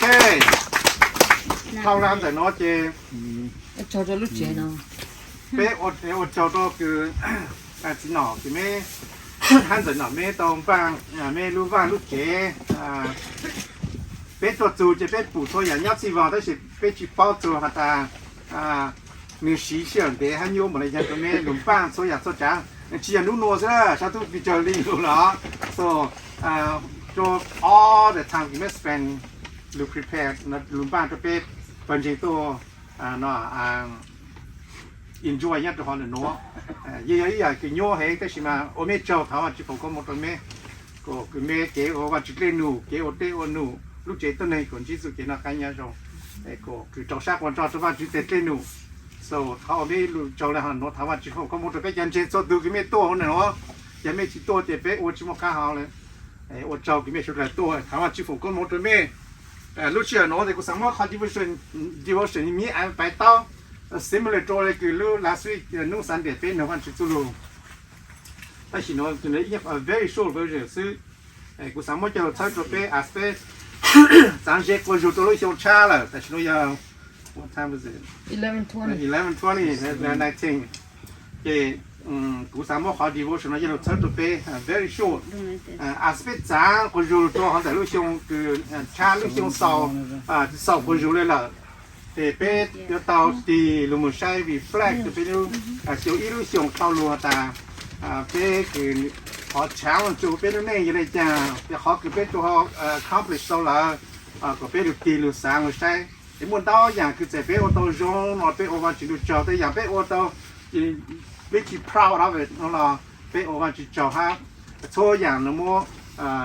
Ok, dhau los ntawm no ces peb ua tsaug rau kws txiv nom kws meb hab ntxawm nom meb tau npaj meb lub vaj lub tsev. Peb tuaj txug ces peb pum txhua yam nyob txhij vog tab sis peb tsis paub txug has tas nws siv sij hawm ntev hab nyuaj npaum le caag rau meb lug npaj txhua yam txhua tsaav. Tsis yog nub nua xwb, sab tub pes tsawg le lug los so, rua all the time kws meb spend lug prepare lug npaj rau peb pawg ntseeg tuaj enjoy nyob rau hov ntawm nuav. Yeej yog ib yam kws nyuaj heev tab sis mas ua mej tsaug, thov Vaajtswv foom koob moov rau meb, kuas kws meb kev ua Vaajtswv dlej num, kev ua dlej ua num, lub tsev tuab neeg kuas ntsib txuj kev noj qaab nyob zoo, kuas kws rau sab quas nrog rua Vaajtswv teg dlej num. So thov ua mej lug tsaug le hov nuav, thov Vaajtswv foom koob moov rau peb cov ntseeg txhua tug kws mej tuaj hov ntawm nuav. Yog mej tsis tuaj ces peb ua tsis muaj qab hov le. Ua tsaug kws mej suav dlawg tuaj, thov Vaajtswv foom koob moov rau mej. Lub sij hawm nuav tes kuv xaav muab qhov devotion, devotion miv pais taub similar rua le kws lub last week, nub Sunday peb noog Vaajtswv txuj lug. Tab sis nuav very short version xwb. Kuv xaav muab coj lug txhawb rua peb as peb xaav ze quas zug rua lub xyoo tshab lawm, tam sim nuav yog eleven twenty, nineteen. Ces kuv xaav muab qhov devotion no coj lug txhawb rua peb very short. As peb xaav quas zug rua hov ntawm lub xyoo kws tshab, lub xyoo xaus, xaus quas zug le lawm, ces peb yuav tau tig lug moog saib reflect rua peb lub xyoo, ib lub xyoo dhau lug has tas peb kws qhov challenge rua peb lub neej yog le caag, yog qhov kws peb tau accomplish tau lawm, kuas peb lug tig lug xaav lug saib. Es muaj ntau yaam kws txawm peb ua tau zoo no peb ua Vaajtswv lug tsaug, tej yaam peb ua tau peb tsis proud of it no los peb ua Vaajtswv tsaug hab. Txhua yaam nws muab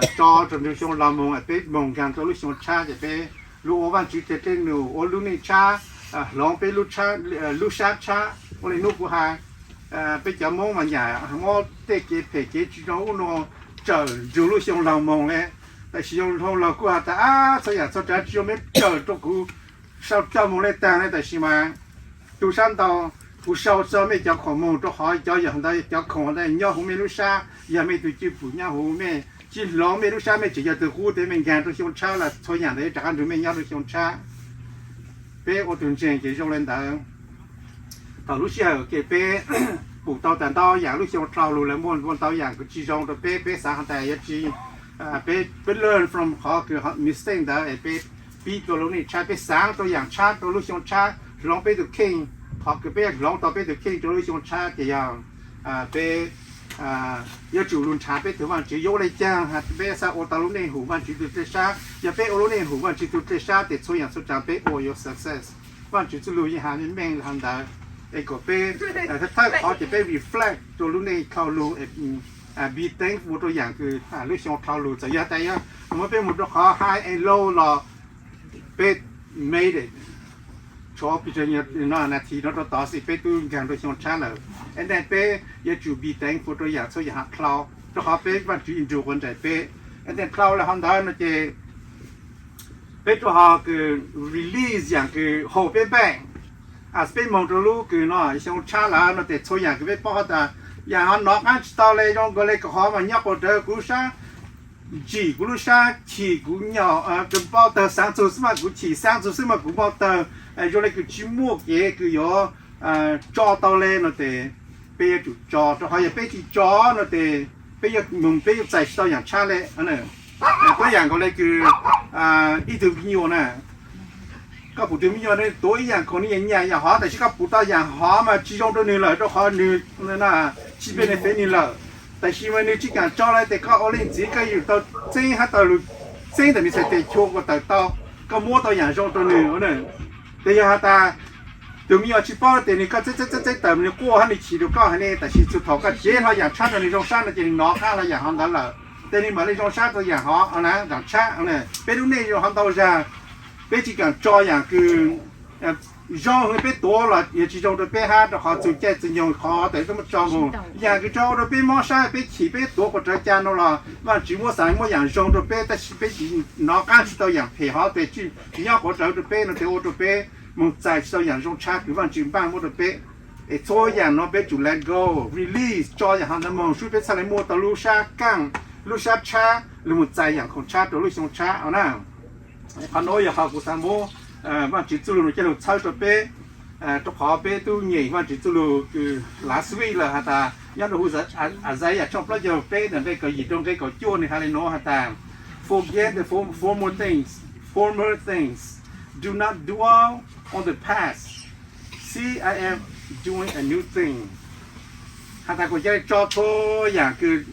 tso rua ntu xyoo los moog, peb moog nkaag rua lub xyoo tshab ces peb lug ua Vaajtswv teg dlej num, ua lub neej tshab, hloov peb lub sab tshab. Ua le nub kuv has, peb cov Moob mas nyam muab tej kev phem kev tsis zoo ub nua tsawm nrug lub xyoo laug moog le. Tam sim xyoo laug kuj has tas, ab, txhua yaam txhua tsaav tsis zoo, meb tsawm rua kuv sau coj moog le taag le. Tam sim mas tug sab ntau, kuv sau txug mej cov khoom moog rua qhov cov yog ntawd, cov khoom ntawd nyob huv mej lub sab, yog mej tug cwj pwm nyob huv, mej tsis hloov mej lub sab, mej tseem yog tug qub tes mej nkaag rua xyoo tshab los txhua yaam ntawd yuav rov qab nrug mej nyob rua xyoo tshab. Peb ua tug ntseeg ces zoo le ntawd. Thaum lub sij hawm ke peb pum tau tas ntau yaam lub xyoo dhau lug lawm, muaj ntau yaam kws tsis zoo rua peb, peb xaav has tas yuav tsis, peb, peb learn from qhov kws mistake ntawd es peb pib rua lub neej tshab, peb xaav rua yaam tshab rua lub xyoo tshab, hloov peb tug kheej. Qhov kws peb yuav hloov tau peb tug kheej rua lub xyoo tshab ces yog peb yuav tsum lug nrhav peb tug Vaajtswv yuav ua le caag peb xaav ua tau lub neej hum Vaajtswv tug dlej sab. Yog peb ua lub neej hum Vaajtswv tug dlej sab tes txhua yaam txhua tsaav peb ua yuav success. Vaajtswv txuj lug yeej has meej meej le hov ntawd. Es kom peb thawj qhov ces peb reflect rua lub neej dhau lug, be thankful rua yaam kws lub xyoo dhau lug, txawm yog tas yog muab peb moog rua qhov high and low los peb made it. Tshuav pes tsawg no nas this no rua tod xwb peb tub nkaag rua xyoo tshab lawm. Es ntawd peb yuav tsum be thankful rua yaam txhua yaam ha dhau, rua qhov peb Vaajtswv nrug quas nraim peb. Es ntawd dhau le hov ntawd no ces peb rua ho kws release yaam kws hold peb back. As peb moog rua lub kws no xyoo tshab lawm no tes txhua yaam kws peb paub tas yaam ho nov qaab tsis tau le, zoo nkaus le kom qhov mas nyob quas rawv kuv lub sab ntsim, kuv lub sab chim, kuv nyaum, kws npau tawg xaav txug xwb mas kuv chim, xaav txug xwb mas kuv npau tawg, zoo le kws tsis muaj kev kws yuav tso tau le no tes peb yuav tsum tso, rua qhov yog peb tsis tso no tes peb yuav moog peb yuav txais tsis tau yaam tshab le. Tuab yaam nkaus le kws ib tug me nyuam na, koj pum tug me nyuam nws tuav ib yaam khoom, nws nyam nyam yaam hov, tab sis koj pum tau yaam hov mas tsis zoo rua nws lawm rua qhov nws tsis benefit nws lawm. Tab sis mas nws tsis kaam tso le tes koj ua leej txiv koj yuav tau txeeb hab tau lug txeeb ntawm nws txhais tes chua kuas tawm tau, koj muab tau yaam zoo rua nws. Tes yog has tas tug me nyuam tsis paub tes nws koj txeeb txeeb txeeb txeeb tawm nws quaj hab nws chim rua koj hab ne, tab sis txug thaum koj cev hlo yaam tshab rua nws zoo sab no ces nws nov qaab hlo yaam hov ntawd lawm, tes nws mam le zoo sab rua yaam hov na, yaam tshab. Peb lub neej zoo hov ntau zag, peb tsis kaam tso yaam kws zoo, peb tuav los yog tsis zoo rua peb hab, rua qhov txug caij txug nyoog qhov tes peb muab tso moog. Yaam kws tso ua rua peb mob sab, peb chim, peb tuav quas rawv ca no los Vaajtswv muab xaav muab yaam zoo rua peb, tab sis peb tsis nov qaab tsis tau yaam phem hov tes tsis nyob quas rawv rua peb no tes ua rua peb moog txais tsis tau yaam zoo tshab kws Vaajtswv npaaj muab rua peb. Es txhua yaam no peb tsum let go, release, tso yaam hov ntawd moog, sub peb txhaj le muaj tau lub sab kaaj, lub sab tshab, lug moog txais yaam khoom tshab rua lub xyoo tshab na. Qhov nuav yog qhov kuv xaav muab Vaajtswv txuj lug nuav coj lug txhawb rua peb, rua qhov peb tub nyeem Vaajtswv txuj lug kws last week lawm has tas nyob rua huv Isaiah tshooj plaub caug peb nqe kaum yim rua nqe kaum cuaj nwg has le nuav has tas, Forget the former things, former things. Do not dwell on the past. See, I am doing a new thing. Has tas kuas ca le tso txhua yaam kws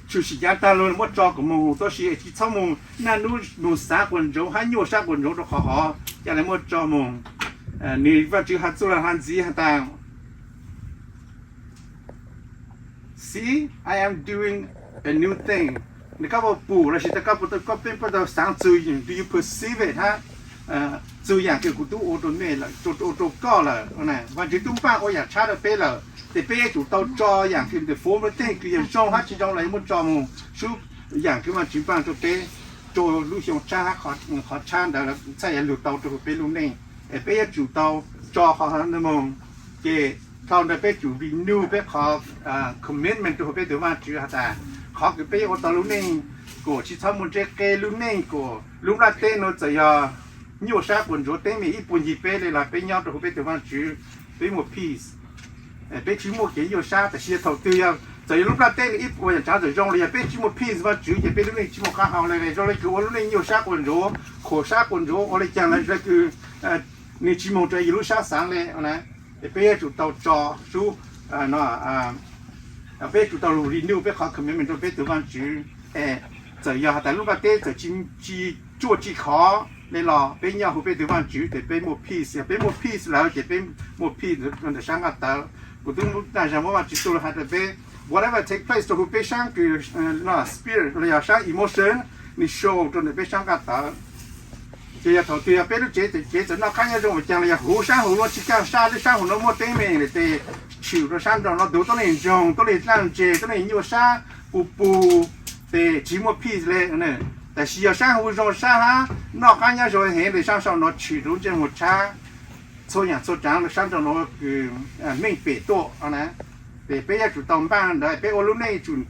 tshwm sim caav taag lug muab tso kuas moog, tab sis tsi txhob moog naj nub moog xaav quas ntsoov hab nyuaj sab quas ntsoov rua qhov hov ca le muab tso moog. Nwg Vaajtswv has txuj lug has ntxiv has tas, See, I am doing a new thing. Nwg koj puas pum lossis koj puas tau, koj puas tau xaav txug, do you perceive it hab txug yaam kws kuv tub ua rua mej lawm, ua rua koj lawm. Vaajtswv tub npaaj ua yaam tshab rua peb lawm, tes peb yuav tsum tau tso yaam kws the former things kws yog zoo hab tsi zoo los muab tso moog, sub yaam kws Vaajtswv npaaj rua peb rua lub xyoo tshab hab qhov tshab ntawd txhaj yuav lug tau rua huv peb lub neej. Es peb yuav tsum tau tso qhov moog, ces dhau ntawd peb tsum renew peb qhov commitment rua huv peb tug Vaajtswv has tas qhov kws peb yuav ua tau lub neej kuas tsi txhob muaj ntseb qeb, lub neej kuas lub nplaj teb nuav txawm yog nyuaj sab quas ntsoov teeb meem ib puag ncig peb le los peb nyob rua huv peb tug Vaajtswv, peb muaj peace. Peb tsi muaj kev nyuaj sab, tab sis yog thaum twg yog txawm yog lub nplaj teb nuav ib puas yaam tsav txawm zoo los yog peb tsi muaj peace Vaajtswv ces peb lub neej tsi muaj qab hau le. Zoo le kws ua lub neej nyuaj sab quas ntsoov, khuam sab quas ntsoov, ua le caag los zoo le kws nwg tsi moog rua yug lub sab xaav le. Es peb yuav tsum tau tso sub, peb yuav tsum tau lug renew peb qhov commitment rua peb tug Vaajtswv. Es txawm yog has tas lub nplaj teb txawm tsi tsuaj tsi khov le los peb nyob huv peb tug Vaajtswv tes peb muaj peace. Yog peb muaj peace lawm ces peb muaj peace rua ntawm sab nqaj tawv. Kuv tub ntaj zag muab Vaajtswv txuj lug has rua peb, whatever take place rua huv peb saab kws spirit los yog saab emotion, nwg show rua ntawm peb saab nqaj tawv. Ces yog thaum twg yog peb lub tsev, tsev txawm noj qab nyob zoo ua caag los yog huv saab huv nuav tsi kaaj sab, lub saab huv nuav muaj teeb meem le tes tshwm rua saab nraud nuav, tuv tuab neeg ntsoog, tuab neeg dlaaj ntse, tuab neeg nyuaj sab, pus pus, tes tsi muaj peace le. Tab sis yog saab huv zoo sab hab noj qab nyob zoo heev le saab sau nuav tshwm rua ntsej muag tshab, txhua yaam txhua tsaav le saab nraud nuav kws meej pem tuaj na. Ces peb yuav tsum tau npaaj ntawd, peb ua lub neej tsum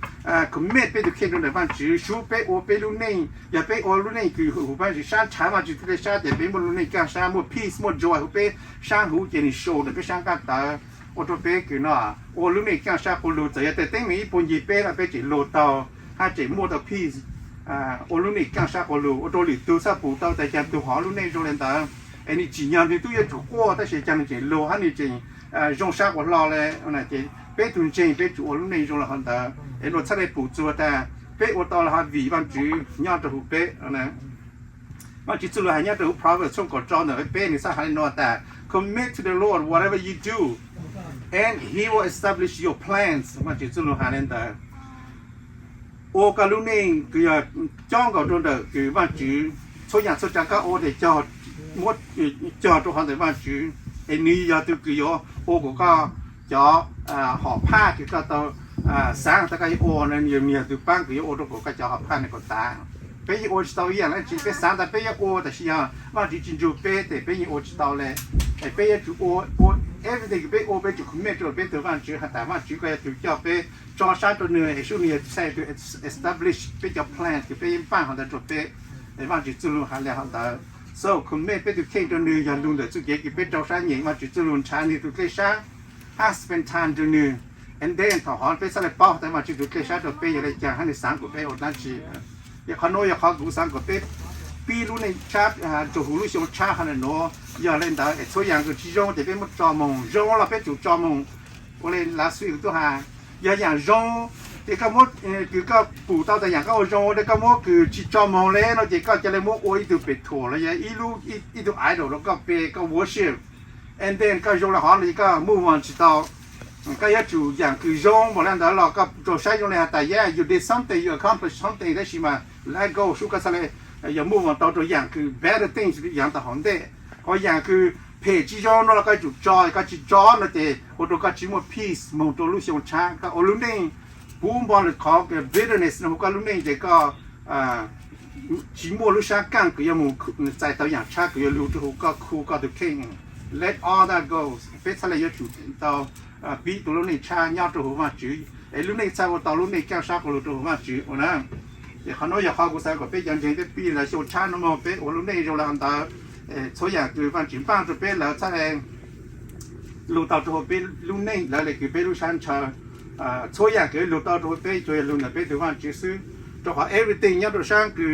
commit peb tug kheej rua ntawm Vaajtswv, sub peb ua peb lub neej. Yog peb ua lub neej kws huv Vaajtswv sab, nrhav Vaajtswv tug dlej sab ces peb muaj lub neej kaaj sab, muaj peace, muaj joy huv peb saab huv ces nwg show ntawm peb saab nqaj tawv ua rua peb kws no ua lub neej kaaj sab quas lug. Txawm yog tas teeb meem ib puag ncig peb los peb tseem lug tau hab tseem muaj tau peace, ua lub neej kaaj sab quas lug ua rua lwm tug txhaj pum tau tas caag tug hov lub neej zoo le ntawd. Es nwg tsim nyog nwg tub yuav tsum quaj tab sis caag nwg tseem lug hab nwg tseem zoo sab quas hlo le. Ces peb tug ntseeg peb tsum ua lub neej zoo le hov ntawd es luas txhaj le pum txug tas peb ua tau le hov vim Vaajtswv nyob rua huv peb. Vaajtswv txuj lug has nyob rua huv Proverbs tshooj kaum rau ntawm peb nwg txhaj has le nuav tas, Commit to the Lord whatever you do, and He will establish your plans. Vaajtswv txuj lug has le ntawd, ua koj lub neej kws yog cob nkaus rua ntawm kws Vaajtswv, txhua yaam txhua tsaav koj ua tes muab cog rua hov ntawm Vaajtswv, es nwg yog tug kws yuav ua kuas koj cov hom phaj kws koj tau xaav tas koj yuav ua, nwg yog tug paab kws yuav ua rua kuas koj cov hom phaj nuav kuas tas. Peb yeej ua tsi tau ib yaam le tsi, peb xaav tas peb yuav ua tab sis yog Vaajtswv tsi nrug peb tes peb yeej ua tsi tau le. Es peb yuav tsum ua, ua everything kws peb ua peb tsum commit rua peb tug Vaajtswv has tas Vaajtswv koj yog tug coj peb tso sab rua nwg es sub nwg yog tug establish peb cov plan kws peb yeej npaaj hov ntawd rua peb. Es Vaajtswv txuj lug has le hov ntawd. So commit peb tug kheej rua nwg yog lug ntawm txuj kev kws peb rau sab nyeem Vaajtswv txuj lug, nrhav nwg tug dlej sab hab spend time rua nwg. And then thaum hov peb txhaj le paub tas Vaajtswv tug dlej sab rua peb yog le caag hab nwg xaav kuas peb ua dlaab tsi. Yog qhov nuav yog qhov kuv xaav kuas peb pib lub neej tshab rua huv lub xyoo tshab hov le nuav. Yog le ntawd es txhua yaam kws tsi zoo ces peb muab tso moog, zoo los peb tsum tso moog. Ua le last week kuv tub has, yog yaam zoo ces koj muab kws koj pum tau tas yaam koj ua zoo, koj muab kws tsi tso moog le no ces koj ca le muab ua ib tug pem thuam los yog ib tug idol rua koj pe koj worship. And then koj zoo le hov los koj move on tsi tau. Koj yuav tsum yaam kws zoo npaum le ntawd los koj rua saib zoo le has tas, yeah, you did something, you accomplish something, tab sis mas let go, sub koj txhaj le yuav move on tau rua yaam kws better things, yaam tom hauv ntej. Ho yaam kws phem tsi zoo no los koj yuav tsum tso, koj tsi tso no ces ua rua koj tsi muaj peace moog rua lub xyoo tshab. Koj ua lub neej puv npo le qhov bitterness no huv koj lub neej ces koj tsi muaj lub sab kaaj kws yuav moog txais tau yaam tshab kws yuav lug rua huv koj, khu koj tug kheej. Let all that go. Peb txhaj le yuav tsum tau pib tug lub neej tshab nyob rua huv Vaajtswv es lub neej txhaj ua tau lub neej kaaj sab quas lug rua huv Vaajtswv ua na. Ces qhov nuav yog qhov kuv xaav kom peb cov ntseeg peb pib lawv xyoo tshab nuav moog peb ua lub neej zoo le hov ntawd. Txhua yaam kws Vaajtswv npaaj rua peb lawv txhad le lug tau rua huv peb lub neej, lawv le kws peb lub sab ntshaw. Txhua yaam kws lug tau rua huv peb tsuas yog lug ntawm peb tug Vaajtswv xwb. Rua qhov everything nyob rua saab kws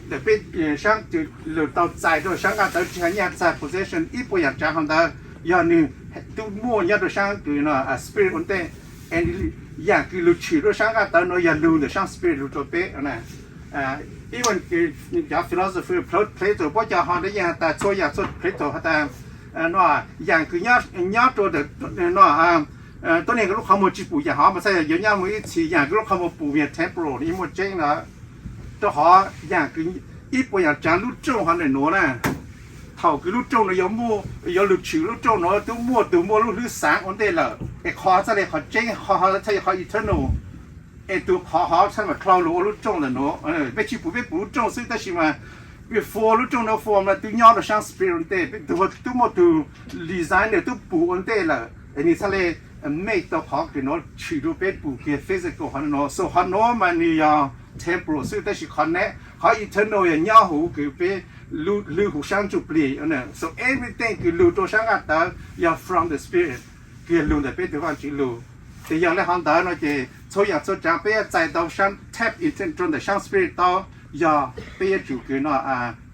ntawm peb saab kws lug tau txais rua saab nqaj tawv tsi has nyaj txag possession ib puas yaam tsaav hov ntawd yog nwg tub muaj nyob rua saab kws no spirit ua ntej. Yaam kws lug tshwm rua saab nqaj tawv nuav yog lug ntawm saab spirit lug rua peb. Even cov philosophy Plato puab cov ho ntawd yeej has tas txhua yaam txhua Plato has tas no yaam kws nyob rua no tuab neeg lub qhov muag tsi pum yaam hov mas txhaj yuav nyob moog ib txhis, yaam kws lub qhov muag pum yog temporal yeej muaj tseeb ntawd. Rua qhov yaam kws ib puas yaam tsaav lub rooj hov ntawm nuav na, thaum kws lub rooj nuav yuav muaj, yuav lug tshwm lub rooj nuav tub muaj tug muaj lub hlwb xaav ua ntej lawm es qhov txhaj le qhov tseeb, qhov txhaj yog qhov eternal. Es tug qhov hov txhaj mam dlhau lug ua lub rooj ntawm nuav. Peb tsi pum, peb pum lub rooj xwb tab sis mas before lub rooj nuav form mas tub nyob rua saab spirit ua ntej, tug tub muaj tug designer tub pum ua ntej lawm es nwg txhaj le make tau qhov kws nuav tshwm rua peb pum kiag physical hov nuav. So qhov nuav mas nwg yog temporal xwb tab sis qhov eternal yog nyob huv kws peb hlwb huv saab ntsuj plig. So everything kws lug rua saab nqaj tawv yog from the spirit, kws yog lug ntawm peb tug Vaajtswv lug. Ces yog le hov ntawd no ces txhua yaam txhua tsaav peb yuav txais tau saab tap into rua ntawm saab spirit tau, yog peb yuav tsum kws no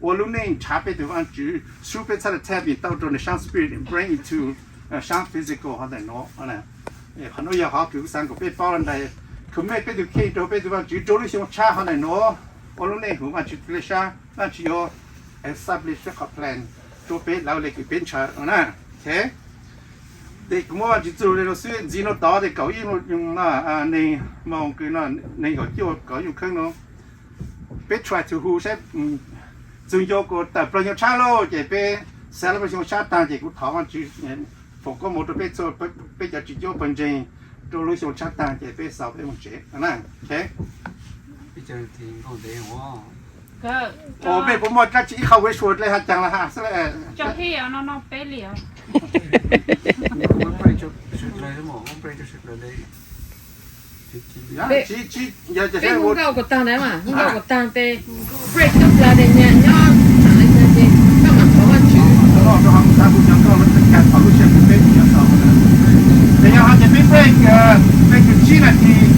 ua lub neej nrhav peb tug Vaajtswv, sub peb txhaj le tap in tau rua ntawm saab spirit bring into saab physical hov ntawm nuav. Qhov nuav yog qhov kws kuv xaav kom peb paub le ntawd, commit peb tug kheej rua peb tug Vaajtswv rua lub xyoo tshab hov ntawm nuav, ua lub neej huv Vaajtswv le sab, Vaajtswv yuav establish qhov plan rua peb lawv le kws peb ntshaw na. Ces kuv muab Vaajtswv txuj lug le nuav xwb, ntxiv nuav tod tes kaum ib neeg moos kws no, neeg kaum cuaj kaum yug kheej nuav, peb try to hu saib txug ncau kuas tawm plaws xyoo tshab lauj, ces peb xaav lub xyoo tshab taag ces kuv thov Vaajtswv foom koob moov rua peb txhua, peb cov tsis cuab pawg ntseeg rua lub xyoo tshab taag ces peb xaus peb moog tsev na. Mej puas muaj dlaab tsi ib qho wish lus le has caag le has xwb? Peb hu nkauj kom taag na, hu nkauj kom taag tes break tub plaws tes nyag nyob tsaam le caag ces koj mam thov Vaajtswv. Tes yog ho ces peb break, peb kws tsib nas this,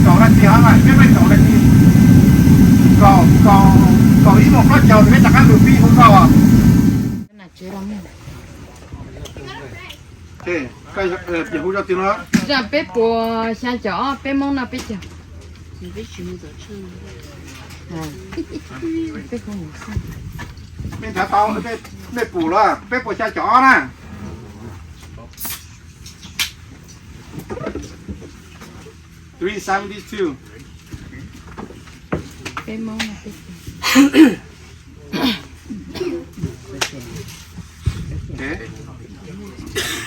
kaum nas this ho mas peb break kaum nas this, kaum, kaum ib moos plaub caug peb rov qab lug pib hu nkauj. Hu zaj twg no? Zaj peb puas xyaa caum ob, peb Moob noj peb caug. Mej nrhav tau, mej pum los peb puas xyaa caum ob na? Three seventy two. Peb Moob noj peb caug.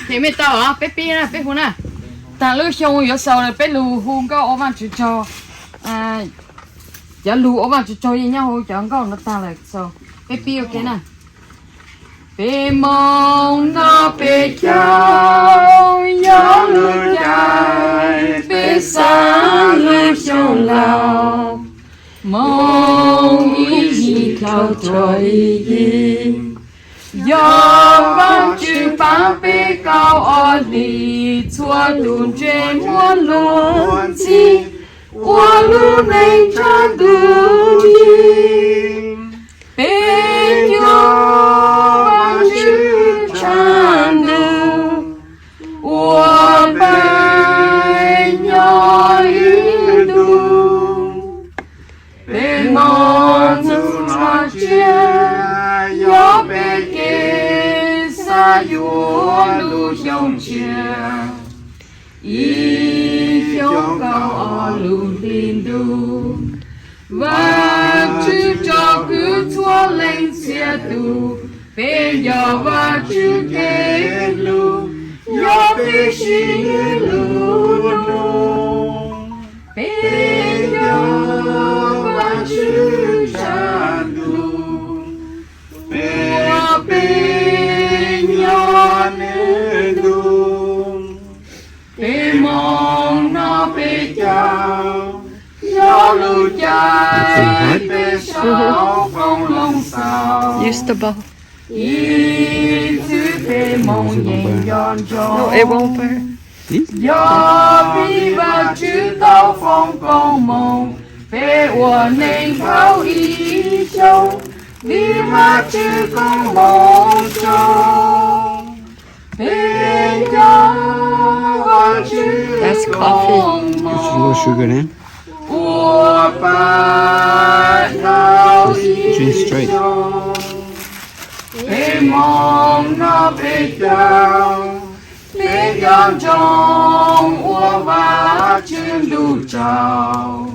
Ces mej tau, peb pib na, peb hu na. Taag lub xyoo yuav xaus peb lug hu nkauj ua Vaajtswv tsaug, cov lug ua Vaajtswv tsaug yeej nyob huv cov nkauj no taag lawm, so peb pib ua ke na. Peb Moob noj peb caug, yog lub caij peb xaav lub xyoo laug, moog ib yig dlhau rua ib yig. Yog Vaajtswv paab peb kaum ob hlis, txhua tug ntseeg muab luag ntxhi, ua lub neej tshaaj ntuj yeej. Peb nco Vaajtswv tshaaj ntuj, ua peb nyob ib ntus. Peb moog txug no tsiab, yog peb kev xav yuav lub xyoo tshiab, ib xyoo kaum ob lub hli ntuj. Vaajtswv tsom kwm txhua leej txhia tug, peb nco Vaajtswv kev lug, yog peb siv Nwg lub nug. Peb nco Vaajtswv tshaaj ntuj, ua peb nyob nwg ntuj. Peb moog noj peb caug, yog lub caij Use the bowl. Ib txwm peb moo yeej nco ntsoov. No, it won't burn. Yog vim Vajtswv tau foom koob hmoov, peb ua neej dhau ib xyoos, vim Vajtswv koob hmoov zoo. Peb nco Vajtswv koob hmoov ua pab dhau ib xyoos. Peb moo noj peb caug, peb nco ntsoov ua Vajtswv ntuj tsaug.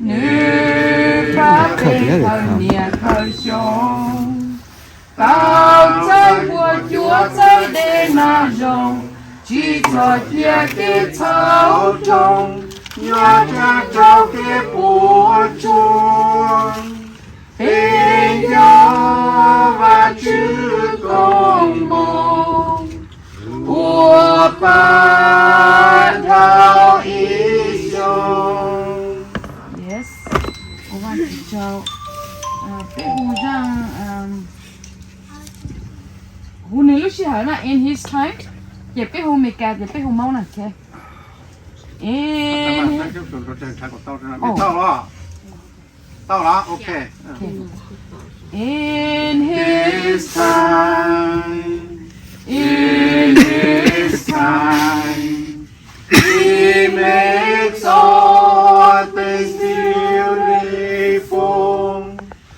Nws pab peb khaws niaj khaws xyoo, tau txawb puas cuav txawb dej nag zoo, tsis txhob cia kev txhaum roog nyob tsam rau kev puas tsuaj. Peb nco Vajtswv koob hmoov ua pab dhau ib xyoos. Yes. Ua Vajtswv tsaug. Peb hu zaj, hu nws lub sij hawm na, in his time. Ces peb hu Meskas ces peb hu Hmoob na, ok. In his, tau los? Tau los? Ok. In his time, in his time, he makes all things beautiful.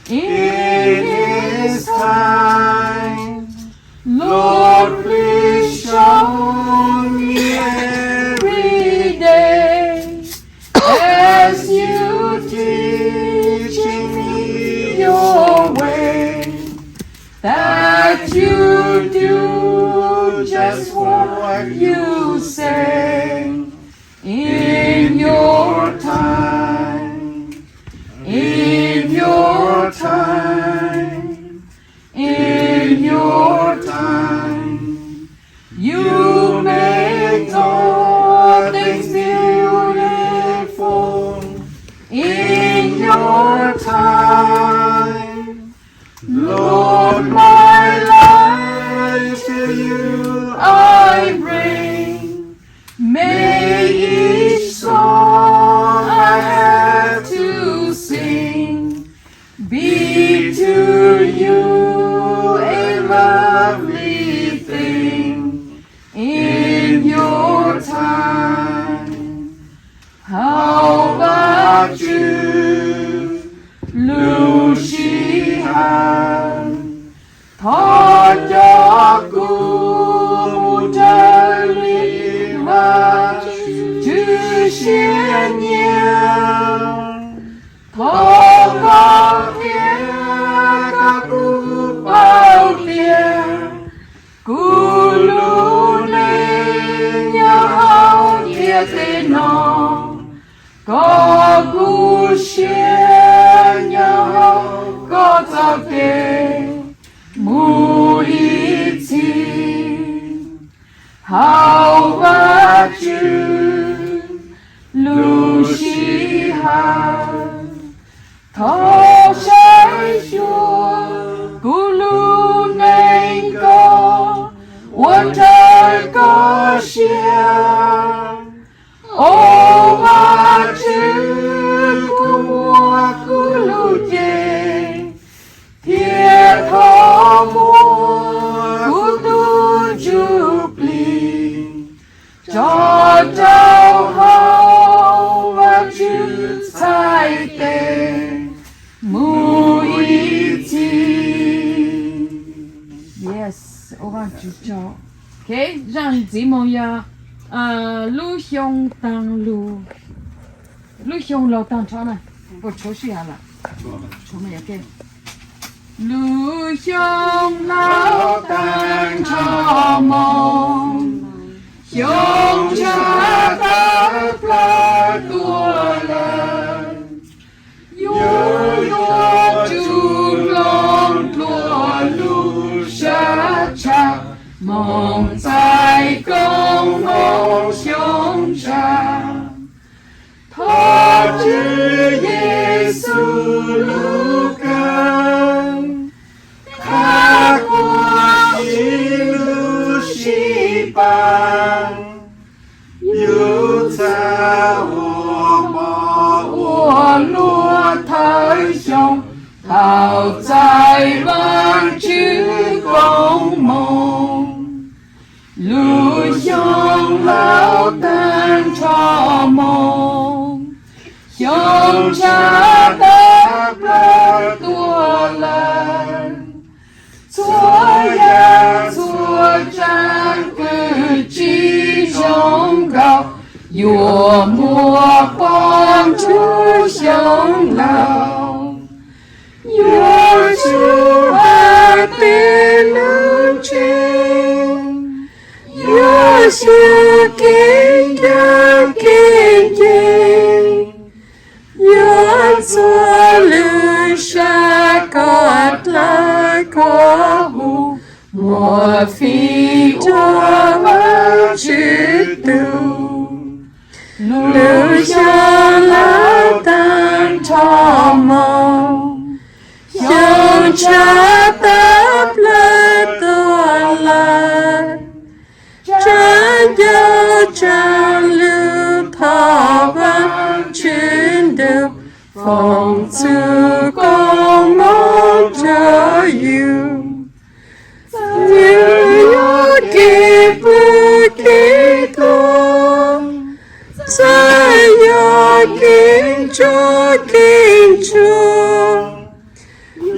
In his time, Lord, please show me every day as you teaching me your way, that you do just what you say in your time, in your time, in your time. You make all things beautiful in your time. Lord, my life to you I bring. May each song I have to sing be to you a lovely thing in your time. Hauv Vajtswv lub sij hawm, thov coj kuv mus raws li Vajtswv siab nyiam. Thov koj qhia kom kuv paub tias kuv lub neej nyob hauv ntiaj teb no, kom kuv siab nyob hauv koj txoj kev mus ib txhis. Hauv Vajtswv lub sij hawm, thov saib xyuas kuv lub neej kom ua raws koj siab. Au Vajtswv, koj muaj kuv lub cev, thiab thov muab kuv tus ntsuj plig tso rau hauv Vajtswv txhais tes mus ib txhis. Yes, ua Vajtswv tsaug. Ok, zaj ntxiv mus yog lub xyoo taag lug, lub xyoo laug taag nrho na, puas tshuav sij hawm lawm? Lub xyoo laug taag nrho moog, xyoo ntshav tawm plawg tuaj lawm. Yuav yuav tsuj loog dlua lub sab tshaj, moog txais koom moog xyoo ntshav. Thov Tswv Yexus lub kawg, Tau txais Vaajtswv koob moov, lub xyoo laub taag nrho moog, xyoo tshaib tawm plawg tuaj lawm. Txhua yaam txhua tsaam kws tsi zoo nkaus, yuav muaj poj ntsuag xyoo laus. Yuav tsi has tej lug ntseeg, yuav xyuas kev ncaaj kev nceeg, yuav txuag lwm sab koj dlawg koj huv, muaj fim rua Vaajtswv tug. Lub xyoo laub taag nrho moog, xyoo tshaib tawm plawg tuaj lawm. Tsaam ncauj tsaam lug thov Vaajtswv ntuj, foom txug koob moov rua yug. Txawm yuav kev pw kev tuag, txawm yuav kev ntsuag kev ntsuag,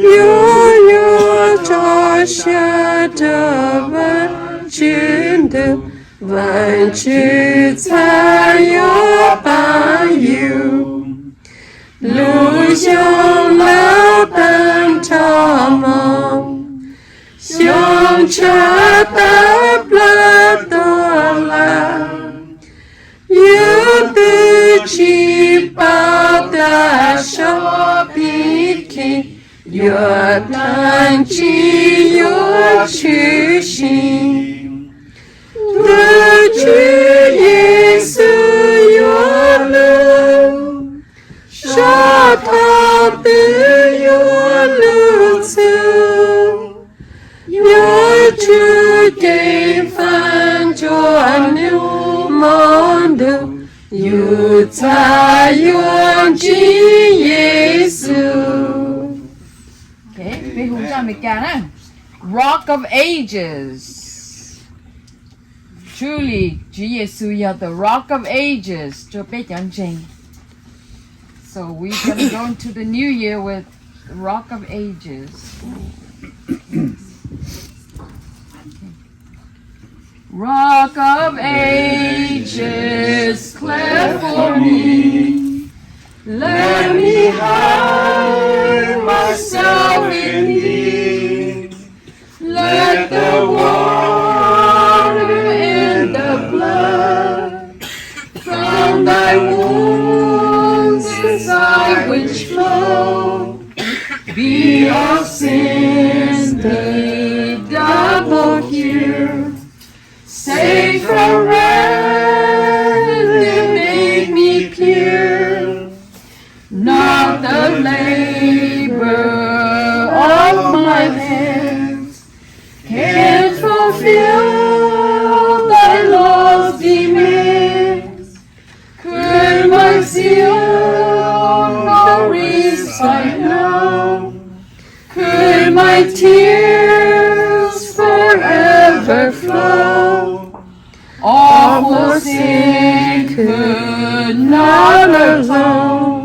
yuav yuav tso siab rua Vaajtswv ntuj, Vaajtswv txhad yuav paab yug. Lub xyoo laub taag nrho moog, xyoo tshaib tawm plawg tuaj lawm. Yug twb tsi paub tas sab pib khi yuav dlaag tsi yuav tshwm sim. Tug Tswv Yexus yuav lug, sab thaum twg yuav lug txug, yuav tsum ceev faj nrua nub moov ntuj, yug txhad yuav ntsib Yexus. Truly, Tswv Yexus yog the Rock of Ages rua peb cov ntseeg. So we gonna go into the new year with the Rock of Ages. Rock of ages, cleft for me. Let me hide myself in thee. Let the water and the blood from thy wounds inside which flow be of sins the double cure. Save from wrath and make me pure. Not the labor of my hands can fulfill thy law's demands. Could my zeal nor respite know? Could my tears forever flow? All for sin could not atone.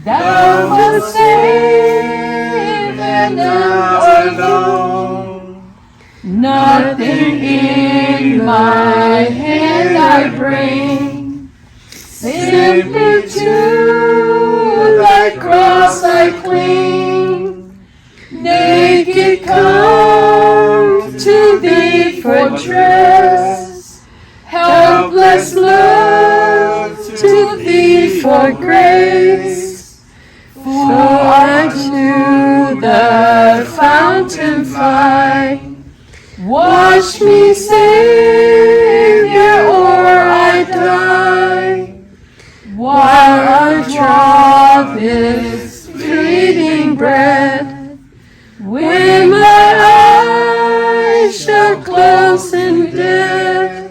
Thou must save, and thou alone. Nothing in my hand I bring, simply to thy cross I cling. Naked come to thee for dress, helpless look to thee for grace. For I to the fountain fly, wash me, Savior, or I die. While I draw this fleeting breath, when my eyes shall close in death,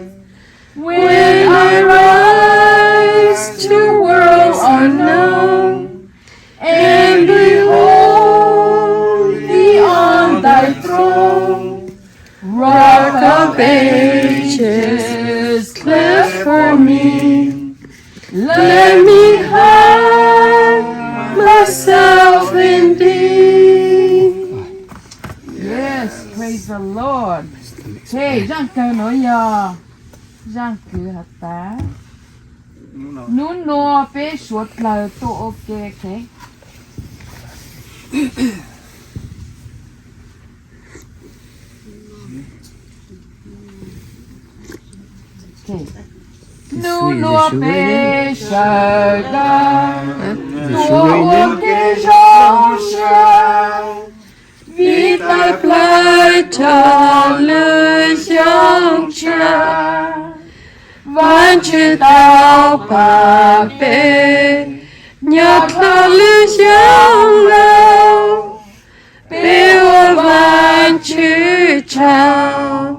when I rise to worlds unknown, and behold Praise the Lord. Hey, zaaj kawg nuav yog zaaj kawg has tas nub nua peb suav dlawg tuaj ua ke, ok. Nub nua peb sawv daws tuaj ua ke zoo siab, vim tawm plawg rau lub xyoo tshiab. Vaajtswv tau pab peb nyob dlhau lub xyoo laus. Peb ua Vaajtswv tsaug,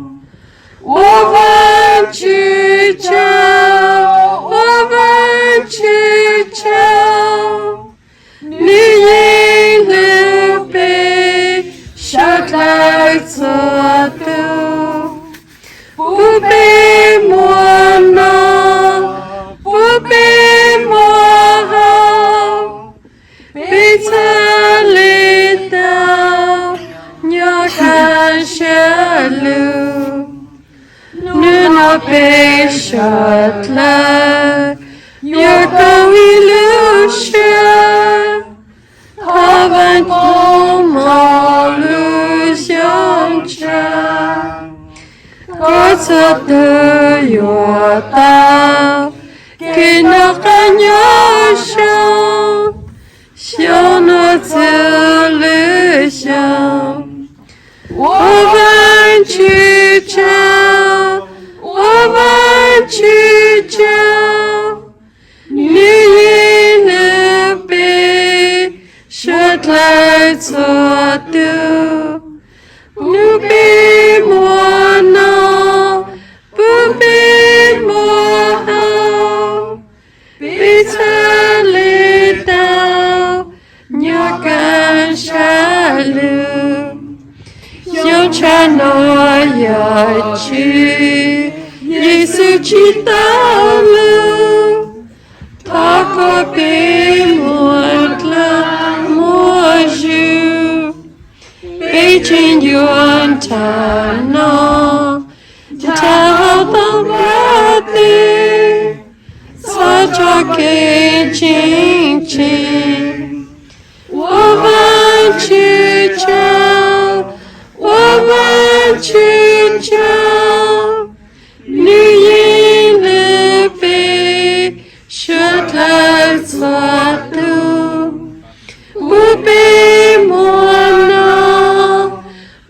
ua Vaajtswv tsaug, ua Vaajtswv tsaug. Nws yeej hlub peb suav dlawg txhua tus, pub peb muaj noj, pub peb muaj haus, peb txhad le tau nyob kaj siab lug. Nub nua peb suav dlawg yuav koom ib lub siab, thov Vaaj Thooj moog lub xyoo tshiab, kom txhua tug yuav tau kev noj qab nyob zoo. Xyoo nuav txug lub xyoo, ua Vaajtswv tsaug, ua Vaajtswv tsaug. Nws yeej hlub peb suav dlawg txhua tus, pub peb muaj noj, pub peb muaj haus, peb txhad le tau nyob kaj siab lug. Xyoo tshiab no yog Tswv Yexus tsim tau lug, thov kom peb muaj dlhau muaj zug. Peb tseem yuav nrhav noj nrhav haus tau npaj tes, txhob tso kev tseeb tseg. Ua Vaajtswv tsaug, ua Vaajtswv tsaug. Nws yeej hlub peb suav dlawg txhua tus, pub peb muaj noj,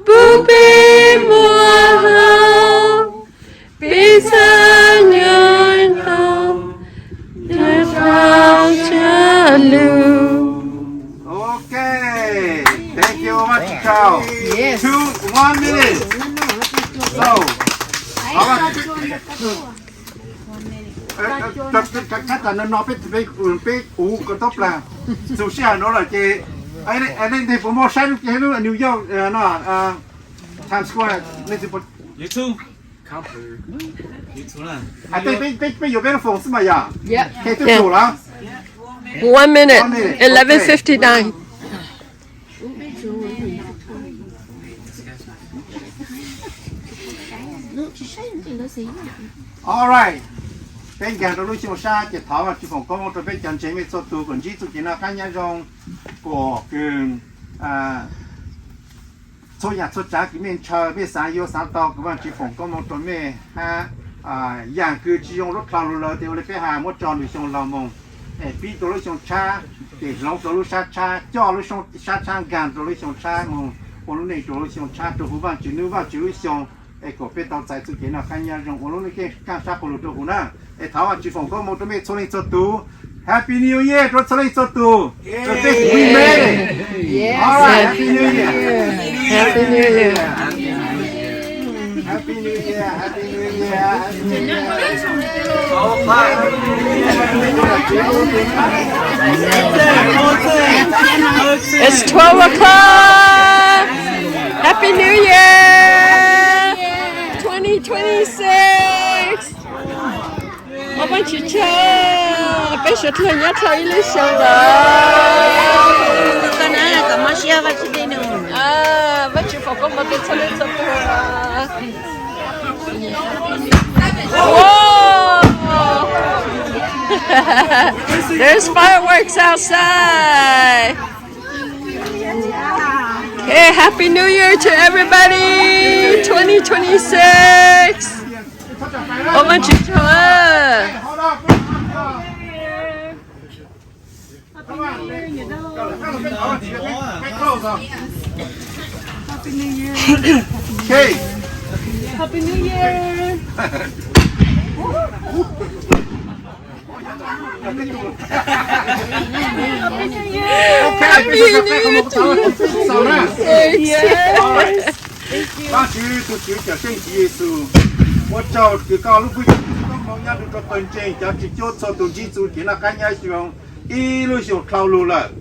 pub peb muaj haus, peb txhad nyob tau nyob kaj siab lug. Ok, thank you, Vaajtswv tsaug. Two, one minute. So, thaum no no peb, peb, peb kuv ko taub plag txug sij hawm no lawm ces nej puas muaj saib lub, lub New York no, Times Square, nej twb Peb, peb, peb yuav peb lub foos xwb mas yog. Yep. Ok, twb tug lawm. One minute, eleven fifty-nine. All right. Peb nkaag rau lub xyoo sab ces thov Vaajtswv foom koob hmoov rau peb cov ntseeg mej txhua tug kom ntsib txuj kev noj qab nyob zoo, kom kws txhua yaam txhua tsaav kws mej ntshaw mej xaav yuav xaav tau kws Vaajtswv foom koob hmoov rau mej hab yaam kws tsi zoo lub dlhau lug lawm tes ua le peb has muab tso nwg xyoo laug moog es pib rua lub xyoo tshab, ces hloov rua lub sab tshab, coj lub sab tshab nkaag rua lub xyoo tshab moog, ua lub neej rua lub xyoo tshab rua huv Vaajtswv nwb Vaajtswv lub xyoo, es kom peb tau txais txuj kev noj qab nyob zoo ua lub neej keej kaaj sab qaug lug rua huv na. Es thov Vaajtswv foom koob hmoov rua mej txhua leej txhua tug. Happy New Year rua txhua leej txhua tug. Rua peb huv mej. All right, Happy New Year. Happy New Year. Happy New Year. Happy New Year. Happy New Year. It's twelve o'clock. Happy New Year twenty twenty-six. Ua Vaajtswv tsaug, peb suav dlawg nyob dlhau ib lub xyoo lawm. Vaajtswv foom koob hmoov rua txhua leej txhua tug. There's fireworks outside. Hey, Happy New Year to everybody. Twenty twenty-six. Ua Vajtswv tsaug. Happy New Year. Happy New Year. Happy New Year to you. Yes. Vajtswv tus Tswv Cawmseej Tswv Yexus, ua tsaug kws koj lub hwj chim koob hmoov nyob rau pawg ntseeg cov tsis cuab txhua tus ntsib txuj kev noj qab nyob zoo ib lub xyoo dlhau lug lawm.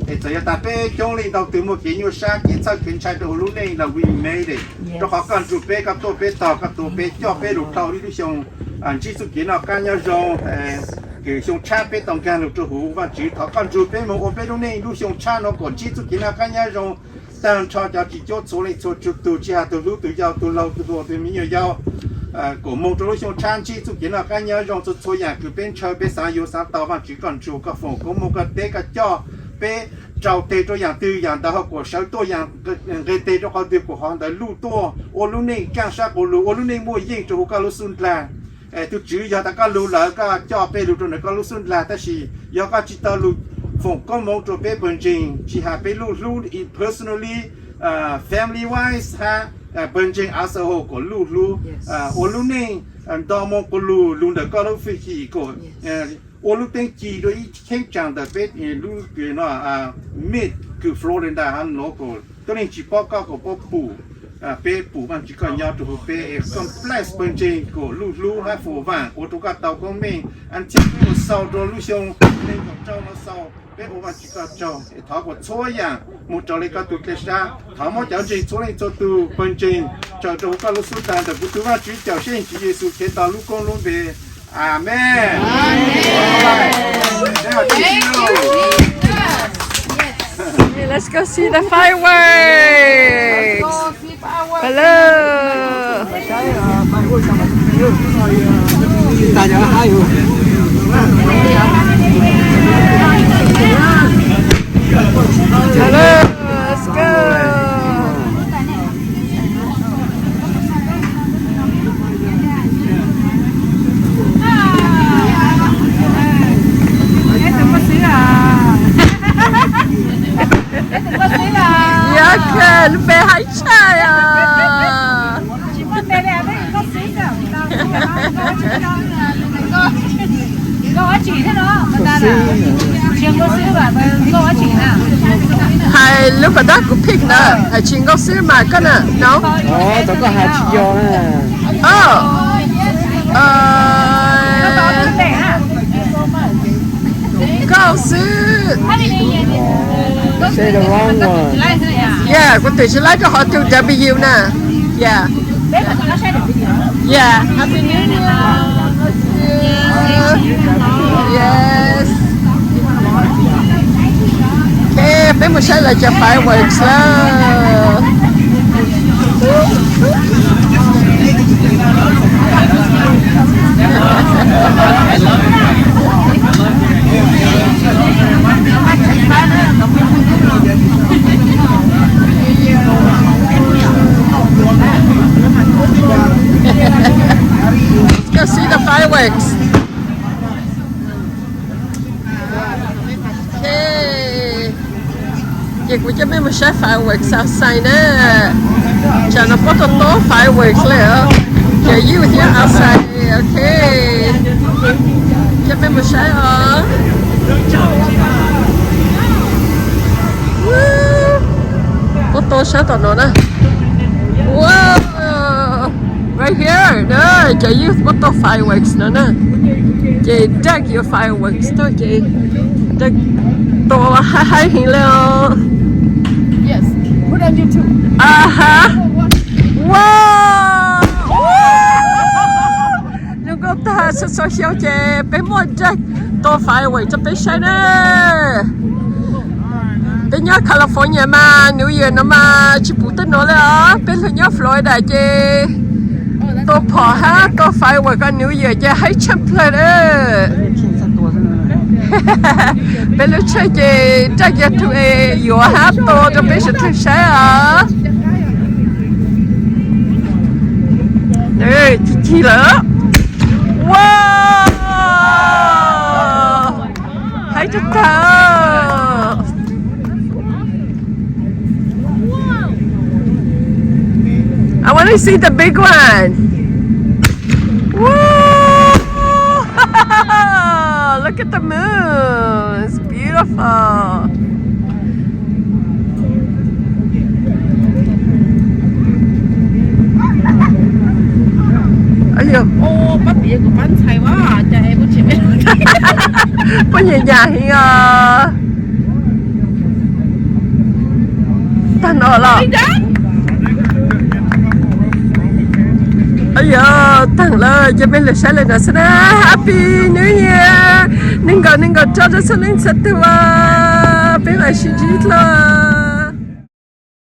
Es txawm yog tas peb coob leej ntau tus muaj kev nyuaj sab kev txhawj kev ntshai rau hauv lub neej los we made it, rau qhov koj nrug peb, koj tuaj peb tog, koj tuav peb coj peb lug dlhau ib lub xyoo ntsib txuj kev noj qab nyob zoo. Kws xyoo tshab peb tau nkag lug rau huv, Vajtswv thov koj nrug peb moog ua peb lub neej lub xyoo tshab nuav kom ntsib txuj kev noj qab nyob zoo tag nrho cov tsis cuab txhua leej txhua tug, tsis has tug hlub tug yau, tug laug tug hluas, tug me nyuam yaus, kom moog rau lub xyoo tshab ntsib txuj kev noj qab nyob zoo txhua txhua yaam kws peb ntshaw peb xaav yuav xaav tau. Vajtswv koj nrug koj foom koob moov koj teb koj coj peb rau teg rau yaam twg yaam ntawd ho kom sawv tuaj yaam nqeg teg rau qhov twg kuas qhov ntawd luj tuaj ua lub neej kaaj sab quas lug, ua lub neej muaj yeej rau huv koj lub xub ndlag. Tug Tswv, yog tas koj lug lawm koj coj peb lug rau ntawm koj lub xub ndlag, tab sis yog koj tsis tau lug foom koob moov rau peb pawg ntseeg, tsis has peb luj hlub personally, family wise hab pawg ntseeg as a whole kom luj hlub, ua lub neej nto moo quas lug lug ntawm koj lub hwj chim kom ua lub teeb ci rau ib cheeb tsam ntawm peb lub mid kws Florida hab nuav kom tuab neeg tsis paub koj kom paub pum, peb pum Vajtswv koj nyob rau huv peb, koj bless pawg ntseeg kom luj hlub hab foom vaam ua rau koj tau koob meej, until peb mus xaus rau lub xyoo neeg nkaum rau no xaus, peb ua Vajtswv koj tsaug. Thov kom txhua yaam moog raws le koj tug dlej sab, thov muab cov ntseeg txhua leej txhua tug pawg ntseeg tsaws rau huv koj lub xub ndlag ntawm kuv tug Vajtswv Cawmseej Tswv Yexus Khetos lub koob lub npe. Amees. Let's go see the fireworks. Hello. Hello, let's go. Yog kawg, lub npe haib tshaj os. Hais lub pas dab kuv pick na, hais tsis nkauj xwb mas koj na, no? Tau koj hais tsis yog na. Nkauj xwb. Yeah, kuv twb tsis laib rau qhov tus W na. Yeah. Yeah, Happy New Year. Yes. Ok, peb mus saib lawv cov fireworks lawm. Let's go see the fireworks. Ok. Ces kuv coj mej mus saib fireworks outside na. Tsam no puab tau tob fireworks le os. Ces you here outside, ok. Coj mej mus saib os. Puab tau sab tom no na. Wow. Right here na, cov youth puab tau fireworks no na. Ces dag yuav fireworks tau ces dag tau haib haib heev le os. Aha. Wow. Zoo nkauj tag, txhua txhua xyoo ces peb muaj dag tau fireworks rau peb saib na. Peb nyob California mas New Year no mas tsis pum tej nuav le os. Peb lug nyob Florida ces tau phom hab tau fireworks New Year ces haib tshaj plawg na. Peb lub tsheb ces raj kiag rhu es yuav hab tua rau peb sawv daws saib os. Ci ci lawm. Wow, haib tag tag. I want to see the big one. Woo! Look at the moon. It's beautiful. Puab nyiam yam heev os. Tag no los. Yog tag lawm ces peb lawv saib li no xwb na. Happy New Year, nees nkaum nees nkaum rau rau txhua leej txhua tug. Peb mam sib ntsib dlua.